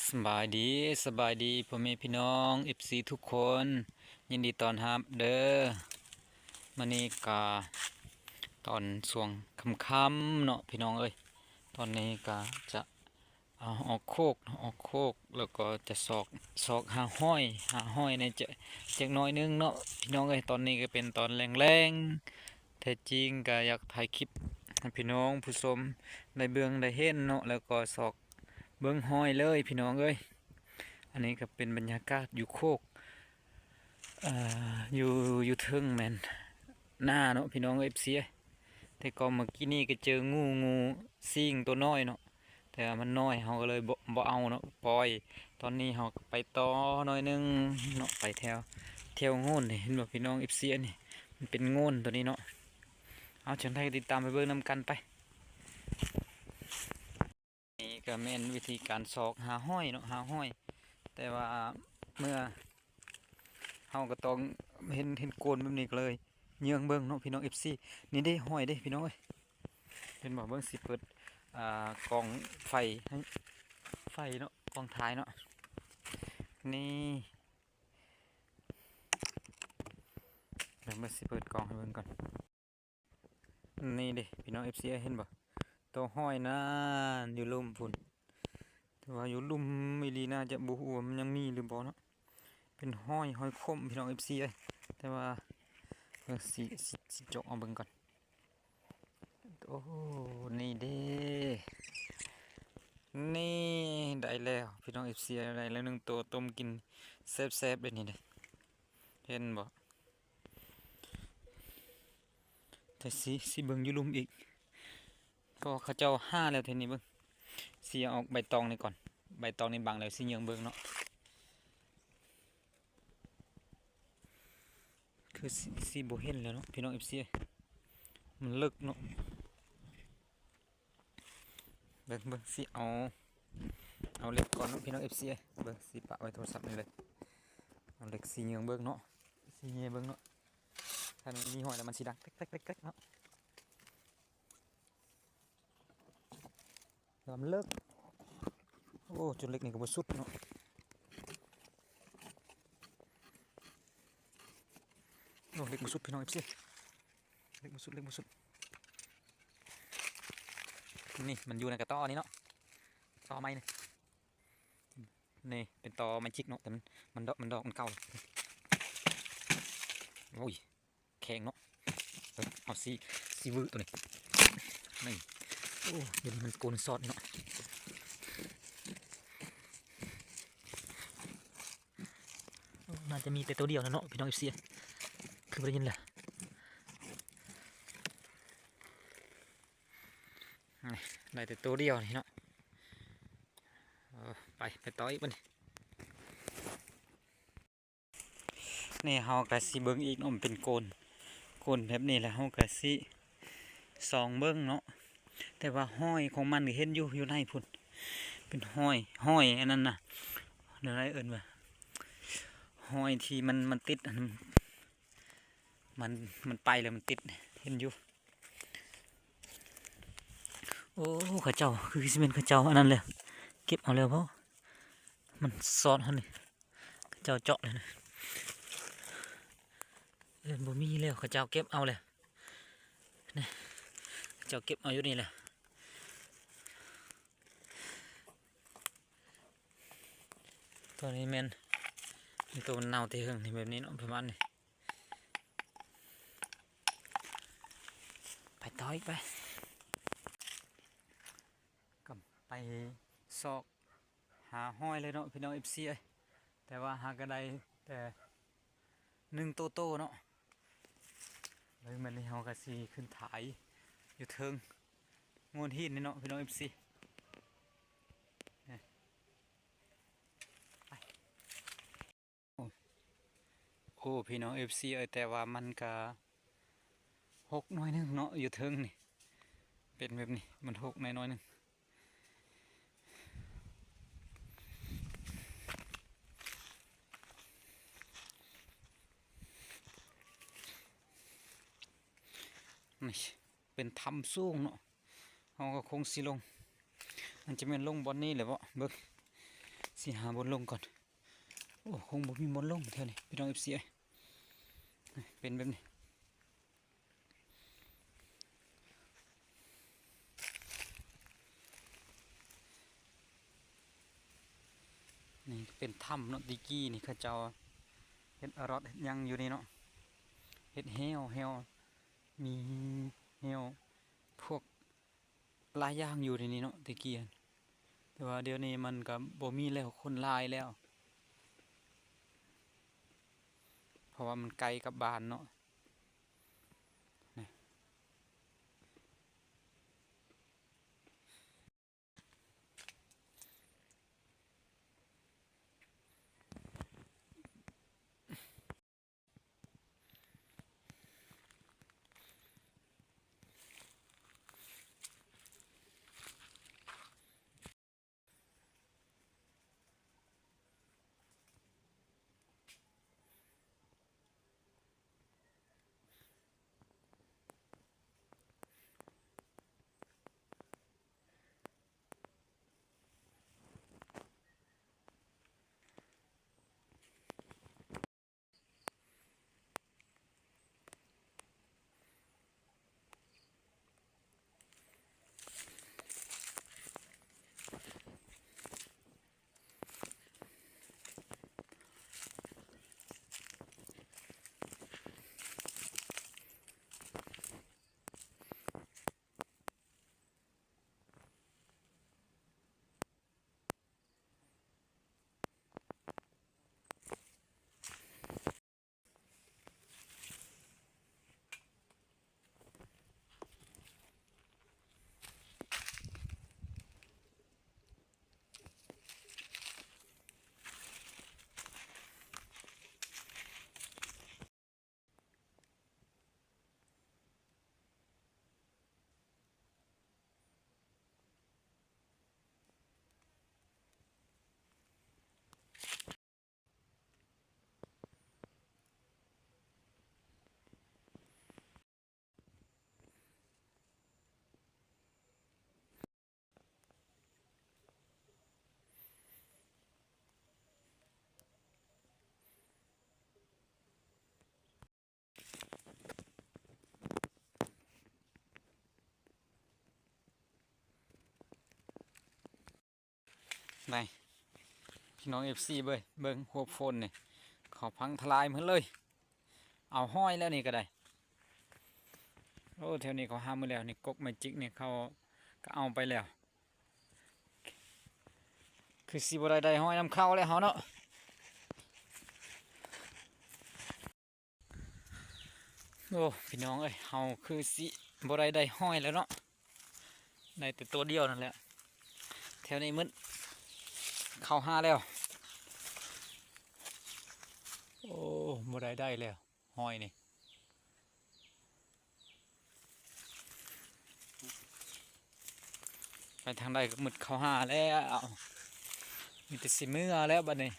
ສະບາຍດີ, ສະບາຍດີພໍ່ແມ່ພີ່ນ້ອງ ເອັຟຊີ ທຸກຄົນ, ຍິນດີຕ້ອນຮັບເດີ້. ມື້ນີ້ກະຕອນຊ່ວງຄ່ຳໆເນາະພີ່ນ້ອງເອີຍ, ຕອນນີ້ກະຈະ ອາ ອອກໂຄກເນາະ, ອອກໂຄກ ແລ້ວກໍຈະຊອກ ຊອກຫາຫອຍ ຫາຫອຍໃນຈະ ຈັກໜ້ອຍໜຶ່ງເນາະພີ່ນ້ອງເອີຍ. ຕອນນີ້ກໍເປັນຕອນແລງໆ, ແທ້ຈິງກໍຢາກຖ່າຍຄລິບໃຫ້ພີ່ນ້ອງຜູ້ຊົມໄດ້ເບິ່ງໄດ້ເຫັນເນາະ, ແລ້ວກໍຊອກເບິ່ງຫອຍເລີຍພີ່ນ້ອງເອີຍ. ອັນນີ້ກໍເປັນບັນຍາກາດຢູ່ໂຄກ ເອີ ຢູ່ ຢູ່ເທິງແມ່ນນາເນາະພີ່ນ້ອງເອີຍ ເອັຟຊີເອີຍ. ແຕ່ກໍເມື່ອກີ້ນີ້ກໍເຈີງູ ງູສິງໂຕນ້ອຍເນາະ, ແຕ່ວ່າມັນນ້ອຍ ເຮົາກໍເລີຍບໍ່ ບໍ່ເອົາເນາະ ປ່ອຍ. ຕອນນີ້ເຮົາກໍໄປຕໍ່ໜ້ອຍໜຶ່ງເນາະ, ໄປແຖວ ແຖວໂງ່ນນີ້ ເຫັນບໍ່ພີ່ນ້ອງ ເອັຟຊີ ອັນນີ້ ມັນເປັນໂງ່ນໂຕນີ້ເນາະ. ເອົາ ຈັ່ງໃດກໍຕິດຕາມໄປເບິ່ງນຳກັນໄປ. ນີ້ກໍແມ່ນວິທີການຊອກຫາຫອຍເນາະ ຫາຫອຍ, ແຕ່ວ່າເມື່ອເຮົາກໍຕ້ອງເຫັນ ເຫັນໂກນແບບນີ້ກໍເລີຍເຍືອງເບິ່ງເນາະພີ່ນ້ອງ ເອັຟຊີ. ນີ້ເດ້ຫອຍເດ້ພີ່ນ້ອງເອີຍ, ເຫັນບໍ່? ເບິ່ງ ຊິເປີດ ອ່າ ກ້ອງໄຟໃຫ້ ໄຟເນາະ ກ້ອງຖ່າຍເນາະ. ນີ້ ດຽວເບິ່ງ ຊິເປີດກ້ອງໃຫ້ເບິ່ງກ່ອນ. ນີ້ເດ້ພີ່ນ້ອງ ເອັຟຊີ ເຫັນບໍ່? ໂຕຫອຍນັ້ນຢູ່ລຸ່ມພຸ້ນ, ແຕ່ວ່າຢູ່ລຸ່ມອີ່ຫຼີ ໜ້າຈະບໍ່ຮູ້ວ່າມັນຍັງມີຫຼືບໍ່ເນາະ. ເປັນຫອຍ ຫອຍຂົມພີ່ນ້ອງ ເອັຟຊີ ເອີຍ, ແຕ່ວ່າເບິ່ງ ຊິ ຊິ ຊິເຈາະເອົາເບິ່ງກ່ອນ. ໂອ້ ນີ້ເດ້ ນີ້ໄດ້ແລ້ວພີ່ນ້ອງ ເອັຟຊີ ໄດ້ແລ້ວໜຶ່ງໂຕ, ຕົ້ມກິນແຊບໆເດ້ນີ້ເດ້ ເຫັນບໍ່? ແຕ່ຊິ ຊິເບິ່ງຢູ່ລຸ່ມອີກ ເພາະວ່າເຂົາເຈົ້າຫາແລ້ວ. ທີນີ້ເບິ່ງ ຊິເອົາອອກໃບຕອງນີ້ກ່ອນ, ໃບຕອງນີ້ບັງແລ້ວ ຊິເຍືອງເບິ່ງເນາະ. ຄືຊິ ຊິບໍ່ເຫັນແລ້ວເນາະພີ່ນ້ອງ ເອັຟຊີ ເອີຍ, ມັນເລິກເນາະ. ເບິ່ງ ເບິ່ງ ຊິເອົາ ເອົາເຫຼັກກ່ອນເນາະພີ່ນ້ອງ ເອັຟຊີ ເອີຍ. ເບິ່ງ ຊິປະໄວ້ໂທລະສັບນີ້ເລີຍ, ເອົາເຫຼັກຊິເຍືອງເບິ່ງເນາະ, ຊິແຍ່ເບິ່ງເນາະ. ຖ້າມັນມີຫອຍແລ້ວ ມັນຊິດັງແກຣກໆໆເນາະ. ລຳເລິກ. ໂອ້ ຈົນເຫຼັກນີ້ກໍບໍ່ສຸດເນາະ. ໂອ້ ເຫຼັກບໍ່ສຸດພີ່ນ້ອງ ເອັຟຊີ ເຫຼັກບໍ່ສຸດ ເຫຼັກບໍ່ສຸດ. ນີ້ມັນຢູ່ໃນກະຕໍນີ້ເນາະ, ຕໍໄມ້ນີ້ ນີ້ເປັນຕໍໄມ້ຈິກເນາະ, ແຕ່ມັນ ມັນດອກ ມັນດອກ ມັນເກົ່າ. ໂອ້ຍ ແຂງເນາະ. ເອີ ເອົາຊິ ຊິວືໂຕນີ້ ນີ້. ໂອ້ ດຽວນີ້ມັນໂກນຊອດເນາະ. ໂອ້ ໜ້າຈະມີແຕ່ໂຕດຽວນະເນາະ ພີ່ນ້ອງ ເອັຟຊີ ຄືບໍ່ໄດ້ຍິນລະ. ນີ້ ໄດ້ແຕ່ໂຕດຽວນີ້ເນາະ. ເອີ ໄປ ໄປຕໍ່ອີກບັດນີ້. ນີ້ເຮົາກະຊິເບິ່ງອີກເນາະ, ມັນເປັນໂກນ ໂກນແບບນີ້ແຫຼະ, ເຮົາກະຊິສ່ອງເບິ່ງເນາະ. ແຕ່ວ່າຮອຍຂອງມັນກໍເຫັນຢູ່ ຢູ່ໃນພຸ້ນ ເປັນຮອຍ ຮອຍອັນນັ້ນນະ ແນວໃດເອີ້ນວ່າ ຮອຍທີ່ມັນ ມັນຕິດ ອັນ ມັນ ມັນໄປແລ້ວມັນຕິດ ເຫັນຢູ່. ໂອ້ ເຂົາເຈົ້າ ຄືຊິແມ່ນເຂົາເຈົ້າອັນນັ້ນແລ້ວ ເກັບເອົາແລ້ວບໍ? ມັນຊອດຫັ້ນນີ້ ເຂົາເຈົ້າເຈາະແລ້ວນະ. ເອີ ບໍ່ມີແລ້ວ ເຂົາເຈົ້າເກັບເອົາແລ້ວນະ, ເຂົາເຈົ້າເກັບເອົາຢູ່ນີ້ແຫຼະ. ຕົວນີ້ແມ່ນ ຕົວມັນເນົ່າແຕ່ເຫິງນີ້ ແບບນີ້ເນາະ ປະມານນີ້. ໄປຕໍ່ອີກໄປ ກໍໄປຊອກຫາຮອຍເລີຍເນາະ ພີ່ນ້ອງ ເອັຟຊີ ເອີຍ. ແຕ່ວ່າຫາກໍໄດ້ແຕ່ໜຶ່ງໂຕໂຕເນາະ. ເບິ່ງ ມື້ນີ້ເຮົາກໍຊິຂຶ້ນຖ່າຍຢູ່ເທິງໂງ່ນຫີນນີ້ເນາະ ພີ່ນ້ອງ ເອັຟຊີ ນີ້. ໂອ້ ພີ່ນ້ອງ ເອັຟຊີ ເອີຍ, ແຕ່ວ່າມັນກະຮົກໜ້ອຍໜຶ່ງເນາະ ຢູ່ເທິງນີ້ ເປັນແບບນີ້ ມັນຮົກໜ້ອຍໜຶ່ງ. ນີ້ເປັນຖ້ຳສູງເນາະ. ເຮົາກໍຄົງຊິລົງ ມັນຈະແມ່ນລົງບ່ອນນີ້ແຫຼະເບາະ. ເບິ່ງ ຊິຫາບ່ອນລົງກ່ອນ. ໂອ້ ຄົງບໍ່ມີບ່ອນລົງແຖວນີ້ ພີ່ນ້ອງເອັຟຊີເອີຍ. ເປັນແບບນີ້. ນີ້ເປັນຖ້ຳເນາະ, ແຕ່ກີ້ນີ້ເຂົາເຈົ້າເຮັດອາຣອດເຮັດຫຍັງຢູ່ນີ້ເນາະ, ເຮັດແຮ້ວ ແຮ້ວ ມີແຮ້ວພວກຫຼາຍຢ່າງຢູ່ໃນນີ້ເນາະ ແຕ່ກີ້. ແຕ່ວ່າດຽວນີ້ມັນກໍບໍ່ມີແລ້ວ, ຄົນຫຼາຍແລ້ວ ເພາະວ່າມັນໄກກັບບ້ານເນາະ. ນີ້ ພີ່ນ້ອງເອັຟຊີເບິ່ງ ເບິ່ງຫົວໂພນນີ້ ເຂົາພັງທະລາຍໝົດເລີຍ. ເອົາຮ້ອຍແລ້ວນີ້ກໍໄດ້. ໂອ້ ແຖວນີ້ເຂົາຫາໝົດແລ້ວ. ນີ້ກົກໄມ້ຈິກນີ້ເຂົາກໍເອົາໄປແລ້ວ. ຄືຊິບໍ່ໄດ້ໄດ້ຮ້ອຍນຳເຂົາແລ້ວເຮົາເນາະ. ໂອ້ ພີ່ນ້ອງເອີຍ ເຮົາຄືຊິບໍ່ໄດ້ໄດ້ຮ້ອຍແລ້ວເນາະ, ໄດ້ແຕ່ໂຕດຽວນັ້ນແຫຼະ. ແຖວນີ້ໝົດ ເຂົາຫາແລ້ວ. ໂອ້ ບໍ່ໄດ້ໄດ້ແລ້ວຮ້ອຍນີ້. ໄປທາງໃດກໍໝົດເຂົາຫາແລ້ວ, ມີແຕ່ຊິເມືອແລ້ວບັດນີ້.